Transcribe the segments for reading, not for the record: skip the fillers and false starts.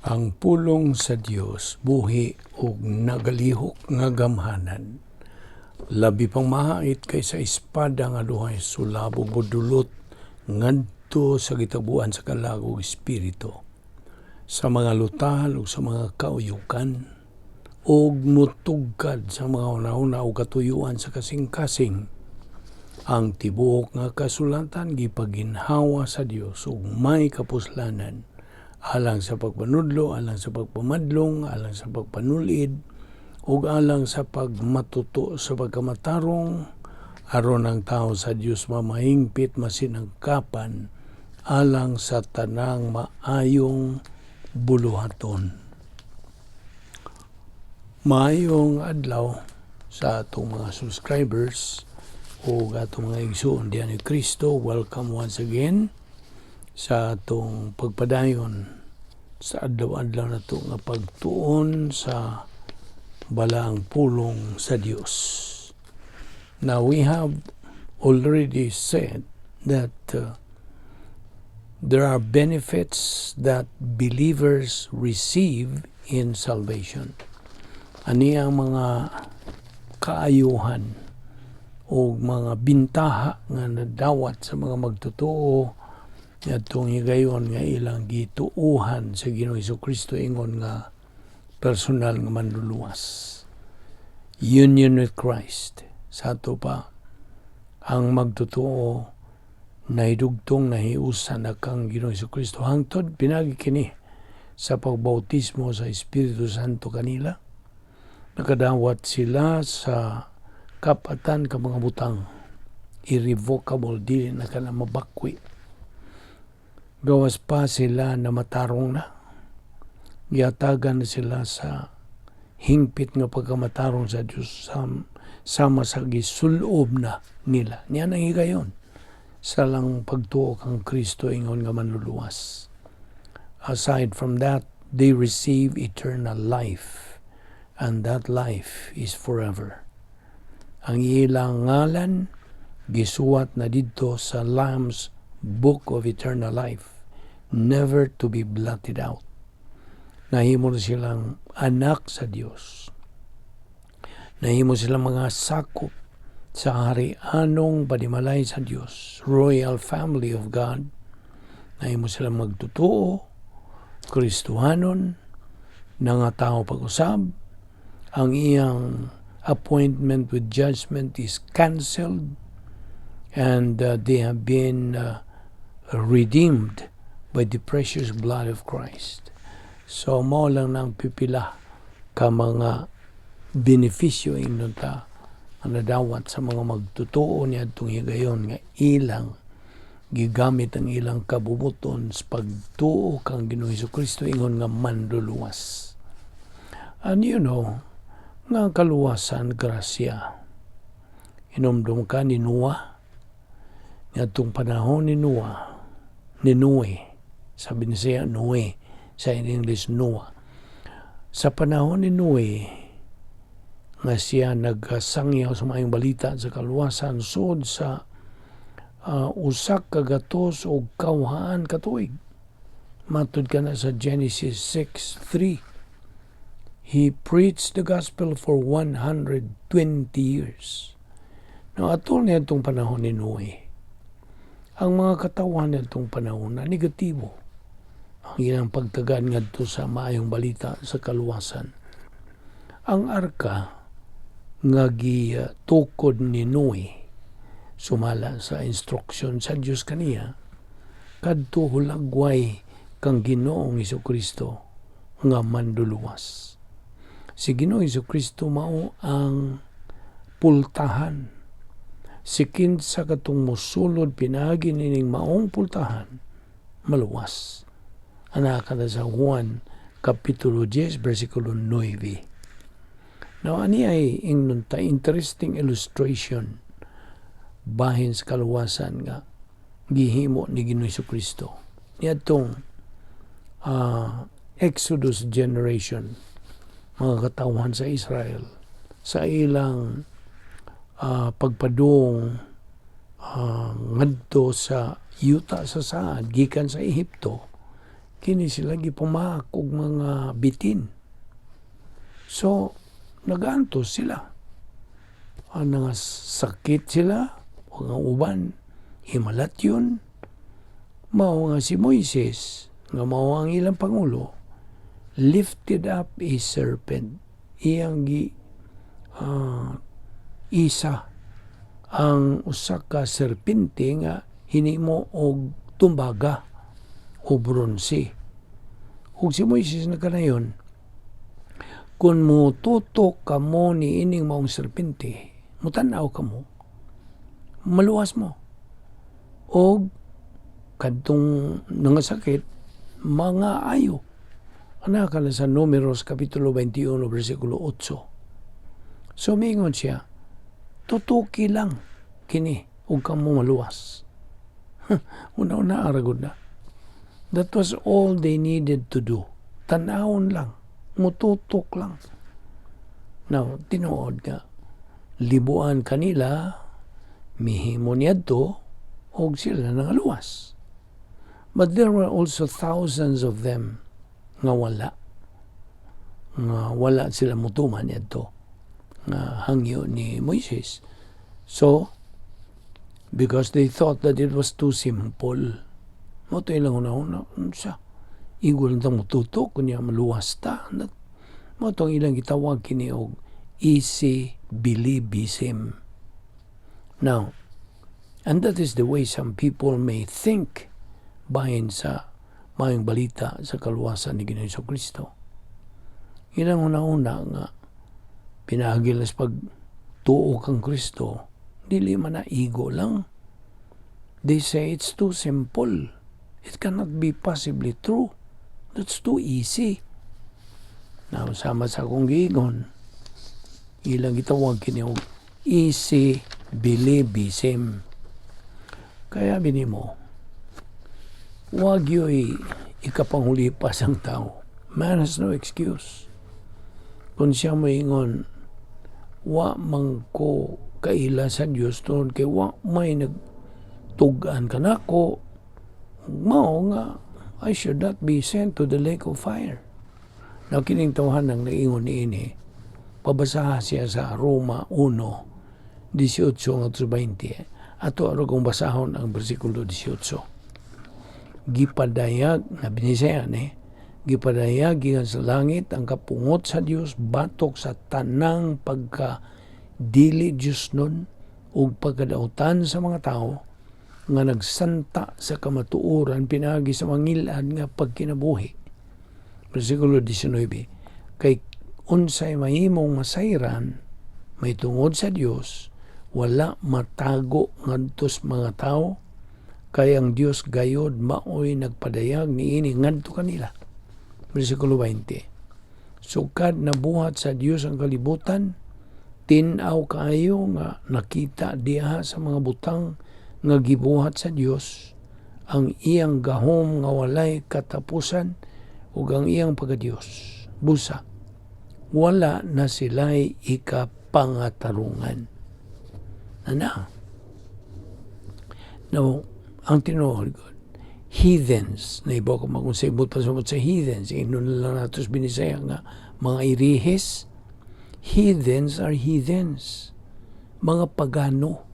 Ang pulong sa Dios buhi ug nagalihok nga gamhanan. Labi pang mahait kaysa espada nga duhay sulab ug modulot ngadto sa gitabuan sa kalag ug espiritu, sa mga lutahan ug sa mga kauyukan, ug mutugkad sa mga hunahuna ug katuyuan sa kasing-kasing. Ang tibuok nga kasulatan gipaginhawa sa Dios ug may kapuslanan alang sa pagpanudlo, alang sa pagpamadlong, alang sa pagpanulid, ug alang sa pagmatuto sa pagkamatarong, aron ang tao sa Dios mamahingpit, masinangkapan alang sa tanang maayong buluhaton. Maayong adlaw sa atong mga subscribers o atong mga igsoon diyan ni Kristo. Welcome once again sa atong pagpadayon sa adlaw-adlaw nato nga pagtuon sa balaang pulong sa Dios. Now, we have already said that there are benefits that believers receive in salvation. Ani ang mga kaayuhan o mga bintaha nga nadawat sa mga magtotoo niadtong higayon nga ilang gituuhan sa Ginoong Kristo ingon nga personal nga manluluwas. Union with Christ. Sa ato pa, ang magtotoo nahidugtong, nahiusan na kang Ginoong Kristo hangtod pinagi kini sa pagbautismo sa Espiritu Santo kanila. Nakadawat sila sa kapatan ka mga butang, irrevocable, dili na kana mabakwi. Gawas pa, sila na matarong na, giatagan na sila sa hingpit nga pagkamatarong sa Dios sama sa gisulob na nila. Niya nang higayon sa lang pagtuo kang Kristo ingon nga manluluwas. Aside from that, they receive eternal life, and that life is forever. Ang ilang ngalan gisuwat na didto sa Lamb's Book of Eternal Life, never to be blotted out. Nahimo na silang anak sa Dios. Nahimo silang mga sakop sa hari-anong panimalay sa Dios, royal family of God. Nahimo silang magtotoo, Kristohanon, nga tao pag-usab, ang iyang appointment with judgment is cancelled and they have been redeemed by the precious blood of Christ. So mao lang nang pipila ka mga benepisyo, ingnon ta, ang nadawat sa mga magtotoo niadtong higayon nga ilang gigamit ang ilang kabubuton sa pagtuo kang Ginoong Kristo ingon nga manluluwas. And you know, nga ang kaluwasan grasya. Hinumdum ka ni Noah, ngadtong panahon ni Noah, ni Noe, sabi ni siya Noe, sa in English Noah. Sa panahon ni Noe, nga siya nagsangyaw sa maayong balita sa kaluwasan sud sa 101 ka tuig. Matud kana sa Genesis 6:3. He preached the gospel for 120 years. Now, atol niya itong panahon ni Noe, ang mga katawhan nitong panahon na negatibo ang ilang pagtagan ngadto sa maayong balita sa kaluwasan. Ang arka nga gitukod ni Noe sumala sa instruksyon sa Dios kaniya kadto hulagway kang Ginoong Kristo nga manluluwas. Si Ginoong Kristo mao ang pultahan. Si kinsa katong musulod pinaagi nining maong pultahan, maluwas. Ana ka sa Juan Kapitulo 10, versikulo 9. Now, ani ay ingnon ta interesting illustration bahin sa kaluwasan nga gihimo ni Ginoong Kristo. Niadtong Exodus generation, mga katawhan sa Israel, sa ilang pagpadung ngadto sa yuta sa saad gikan sa Ehipto, Kini sila gipumaak og mga bitin. So, nagaantos sila. Ang nga sakit sila, o ang uban, himalatyon. Mao nga si Moises, nga mao ang ilang pangulo, lifted up a serpent. Iyang gi isa ang usa ka serpente nga hinimo og tumbaga o bronse. Ug si Moises nagkanayon, "Kung mututok kamo ni ining maong serpente, mutan-aw kamo, maluwas mo. Og kadtong nangasakit, mga ayo." Ana ka na sa Numeros Kapitulo 21, versikulo 8. So mingon siya, "Tutuki lang kini ug kamo maluwas." Una-una aragod na. That was all they needed to do. Tanawon lang. Mututok lang. Now, tinuod nga, libuan kanila, mihimo niadto, og sila nangaluwas. But there were also thousands of them nga wala. Nga wala sila mutuman niadto nga hangyo ni Moises. So, because they thought that it was too simple. Mao to ilang una-una, unsa? Igo lang ta mututok, kunya maluwas ta. Mao to ang ilang gitawag kini og easy believism. Now, and that is the way some people may think bahin sa maayong balita sa kaluwasan ni Ginoong Kristo. Ilang una-una nga pinaagi lang sa pagtuo kang Kristo, dili man na igo lang. They say it's too simple. It cannot be possibly true. That's too easy. Now, sama sa akong giingon, ilang gitawag kini og easy believism. Kaya binimo, wag yo'y ikapanghulipas ang tao. Man has no excuse. Kung siya moingon, "Wa man ko kaila sa Dios tungod kay wa may nagtugan kanako, mao nga I should not be sent to the lake of fire." Now, kining tawhan ang naingon niini, pabasaha siya sa Roma 1, 18 ngadto 20. Ato aro kung basahon ang bersikulo 18. Gipadayag, na Binisaya ni, gipadayag gikan sa langit ang kapungot sa Dios batok sa tanang pagka dili Dios nun ug pagkadautan sa mga tao nga nagsanta sa kamatuoran pinaagi sa mangilad nga pagkinabuhi. Versikulo 19. Kay unsay mahimong masayran may tungod sa Dios, wala matago ngadto sa mga tao, kay ang Dios gayod maoy nagpadayag niini ngadto kanila. Versikulo 20. Sukad nabuhat sa Dios ang kalibutan, tin-aw kaayo nga nakita diha sa mga butang nga gibuhat sa Dios ang iyang gahom nga walay katapusan ug ang iyang pagka-Dios. Busa, wala na sila'y ikapangatarungan. Ana. Now, ang tinuod God, heathens, na iba ko magkonsebot pa sa heathens, ingnon na lang nato sa Binisaya nga mga irihes. Heathens are heathens. Mga pagano,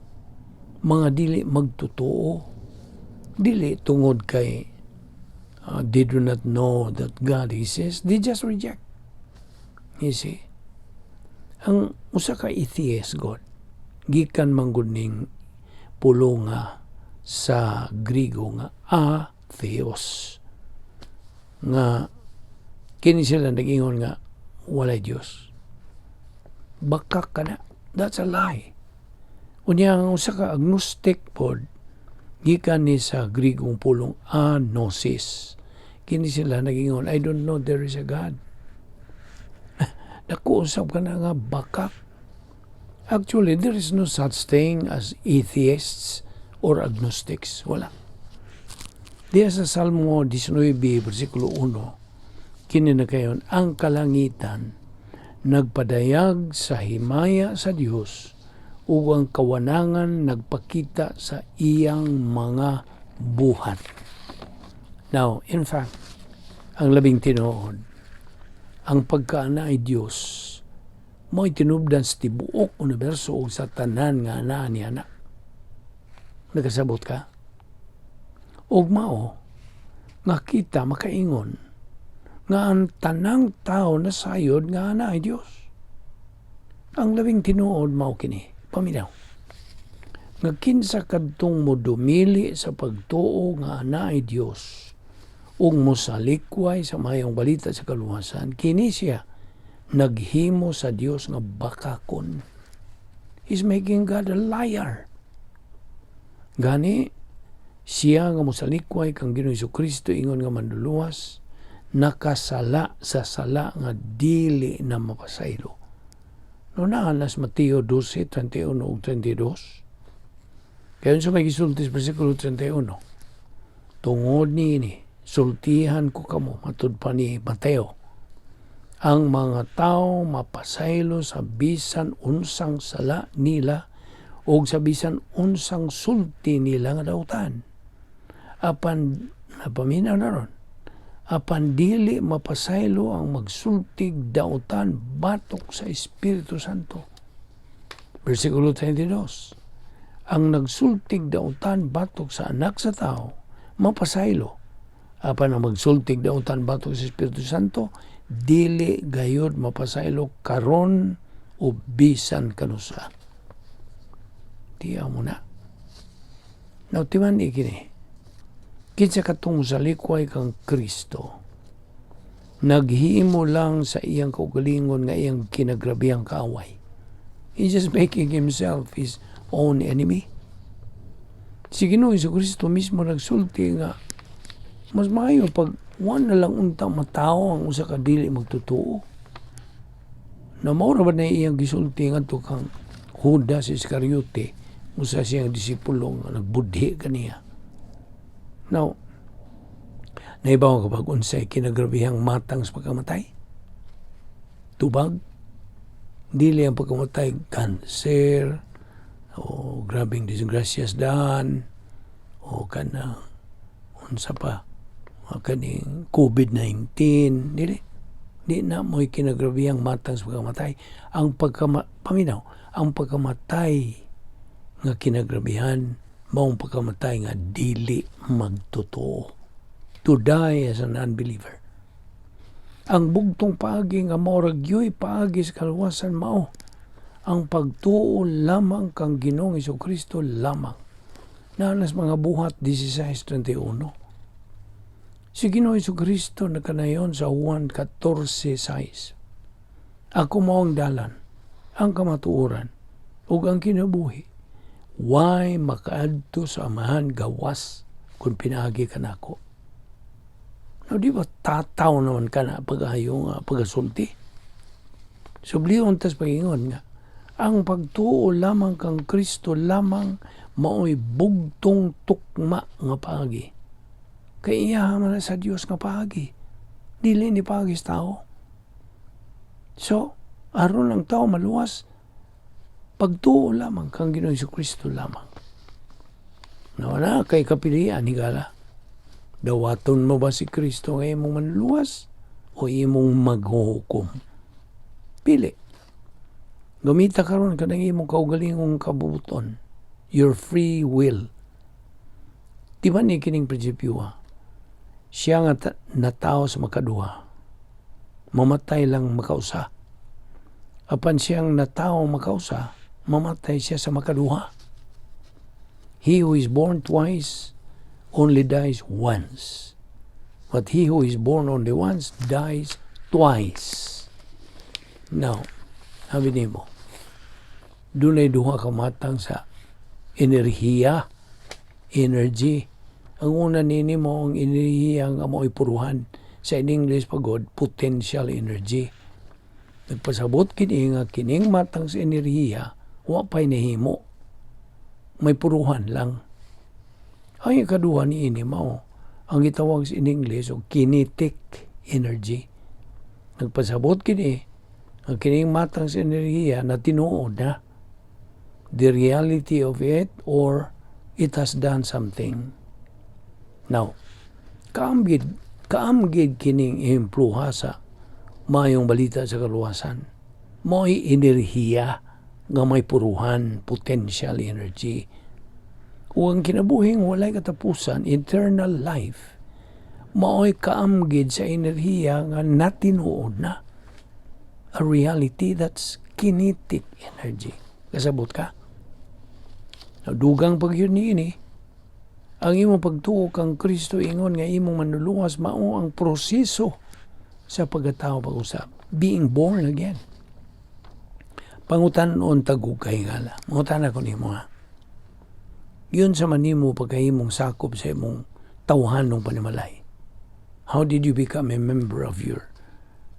mga dili magtotoo. Dili tungod kay they do not know that God exists, they just reject. You see? Ang usa ka atheist God, gikan man gud ning pulo nga sa Grigo nga atheos. Nga kini sila nag-ingon nga walay Dios. Bakak ka na. That's a lie. Unya ang usa ka agnostic pod, gikan ni sa Grigong pulong agnosis. Kini sila nag-ingon, "I don't know there is a God." Naku, usab ka na nga bakak. Actually, there is no such thing as atheists or agnostics. Wala. Diya sa Salmo 19, versikulo 1, kini na kayon, ang kalangitan nagpadayag sa himaya sa Dios ug ang kawanangan nagpakita sa iyang mga buhat. Now, in fact, Ang labing tinuod, ang pagkaana ay Dios mo'y tinubdan sa tibuok universo ug sa tanan nga anaa ni ana. Nakasabot ka? Ug mao nga kita makaingon nga ang tanang tao nasayod nga ana ay Dios. Ang labing tinuod mao kini. Paminaw. Nga kinsa kadtong modumili sa pagtuo nga ana ay Dios ug mosalikway sa Maayong Balita sa kaluwasan, kini siya naghimo sa Dios nga bakakon. He's making God a liar. Gani, siya nga mosalikway kang Ginoong Kristo ingon nga Manluluwas, nakasala sa sala nga dili na mapasaylo. No naa nas Mateo 12, 21 ug 32. Kaya sa may gisulti sa versikulo 31, "Tungod niini, sultihan ko kamo," matud pa ni Mateo, "ang mga tao mapasaylo sa bisan unsang sala nila o sa bisan unsang sulti nila nga dautan. Apan napaminaw na ron, apan dili mapasaylo ang magsultig dautan batok sa Espiritu Santo." Versikulo 22. "Ang nagsultig dautan batok sa Anak sa Tao, mapasaylo. Apan ang magsultig dautan batok sa Espiritu Santo, dili gayod mapasaylo karon o bisan kanusa." Tiyaw mo na. Now, timan kini. Kinsa katong salikway kang Kristo, naghimo lang sa iyang kaugalingon nga iyang kinagrabihang kaaway. He's just making himself his own enemy. Si Ginoong Kristo mismo nagsulti nga mas maayo pag wa na lang unta matawo ang usa ka dili magtotoo. Na mao ra ba na iyang gisulti ngadto kang Judas Iscariote, usa siyang disipulo nga nagbudhi kaniya? Now, naibaw ka pag unsay kinagrabihang matang sa pagkamatay? Tubag? Dili ang pagkamatay cancer o grabing disgrasyas daan o kana unsa pa, kaning COVID-19. Dili di na mo'y kinagrabihang matang sa pagkamatay. Ang pagkama, paminaw, ang pagkamatay nga kinagrabihan maong pagkamatay nga dili magtotoo, to die as an unbeliever. Ang bugtong paagi nga mao ra gyoy paagi sa kaluwasan mao ang pagtuo lamang kang Ginoong Kristo lamang. Naa nas mga Buhat 16:31. Si Ginoong Kristo nagkanayon sa Juan 14:6, "Ako mao ang dalan, ang kamatuoran, ug ang kinabuhi. Way makaadto sa Amahan gawas kung pinaagi kanako." Now, di ba tataw naman ka na pag-ayo nga pagasulti? Sublion tas pagingon nga, ang pagtuo lamang kang Kristo lamang mao'y bugtong tukma nga paagi. Kay iya man na sa Dios nga paagi. Dili ni paagi sa tao. So, aron ang tao maluwas, pagtuo lamang kang Ginoong Kristo lamang. Nawala kay kapilian, higala. Dawaton mo ba si Kristo nga imong manluwas o imong maghuhukom? Pili. Gamita karon kanang imong kaugalingong kabubuton. Your free will. Di ba ni kining prinsipyo ha? Siya nga natao sa makaduha, mamatay lang makausa. Apan siyang natao makausa, mamatay siya sa makaduha. He who is born twice only dies once. But he who is born only once dies twice. Now, sabi nimo, dunay duha ka matang sa enerhiya, energy. Ang una nini mo ang enerhiya nga mo'y puruhan. Sa in English pagod, potential energy. Nagpasabot kini nga kining matang sa enerhiya, wa pa'y nahimo. May puruhan lang. Ang ikaduha ni ini mao ang gitawag sa in English og kinetic energy. Nagpasabot kini ang kining matang sa enerhiya na tinuod na the reality of it or it has done something. Now, kaambit, Kaamgid kining ehempluha sa Maayong Balita sa kaluwasan. Mao'y enerhiya nga may puruhan, potential energy. Ug ang kinabuhing walay katapusan, eternal life, mao'y kaamgid sa enerhiya nga natinuod na. A reality that's kinetic energy. Kasabot ka? Dugang pag yun niini, ang imong pagtuo kang Kristo ingon nga imong Manluluwas mao ang proseso sa pagkatao pag-usab. Being born again. Pangutan-on tag og kahingala. Mangutan ako nimo, ha. Giunsa man nimo pagkahimong sakop sa imong tawhanong panimalay? How did you become a member of your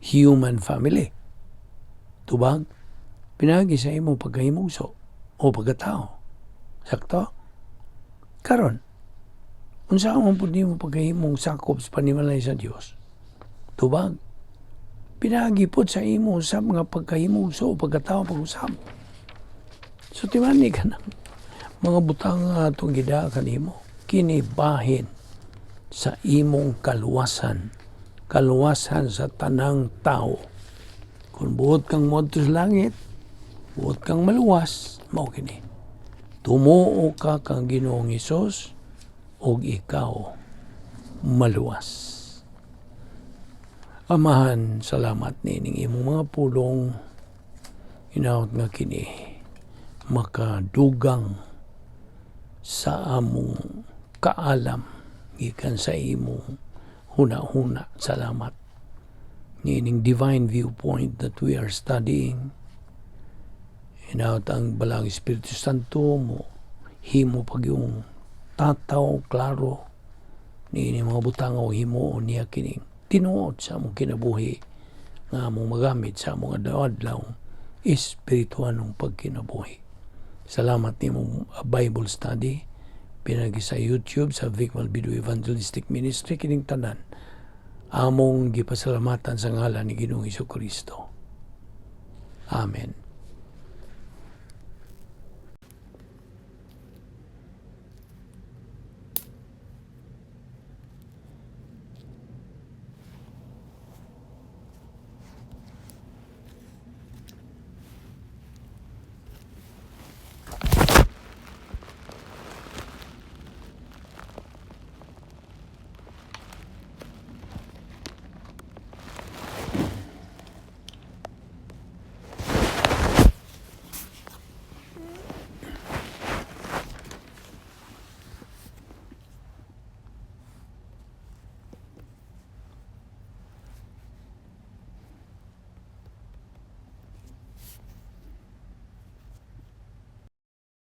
human family? Tubag, pinaagi sa imong pagkahimugso o pagkatao. Sakto? Karon, unsa man pud nimo pagkahimong sakop sa panimalay sa Dios? Tubag, pinaagi pod sa imo sa mga pagkahimugso o pagkatao pag-usab. So timani ka ng mga butang nga atong gidaa kanimo. Kini bahin sa imong kaluwasan. Kaluwasan sa tanang tao. Kung buot kang moadto sa langit, buot kang maluwas, mao kini. Tumuo ka kang Ginoong Hesus ug ikaw maluwas. Amahan, salamat niining imong mga pulong. Hinaot nga kini makadugang sa among kaalam gikan sa imong huna-huna. Salamat niining divine viewpoint that we are studying. Hinaot ang Balaang Espiritu Santo mo himo pag yung tataw klaro niini mga butang o himuon niya kining tinuod sa among kinabuhi nga among magamit sa among adlaw-adlaw espirituanong pagkinabuhi. Salamat nimong Bible study pinaagi sa YouTube sa Vic Malbido Evangelistic Ministry. Kining tanan among gipasalamatan sa ngalan ni Ginoong Kristo. Amen.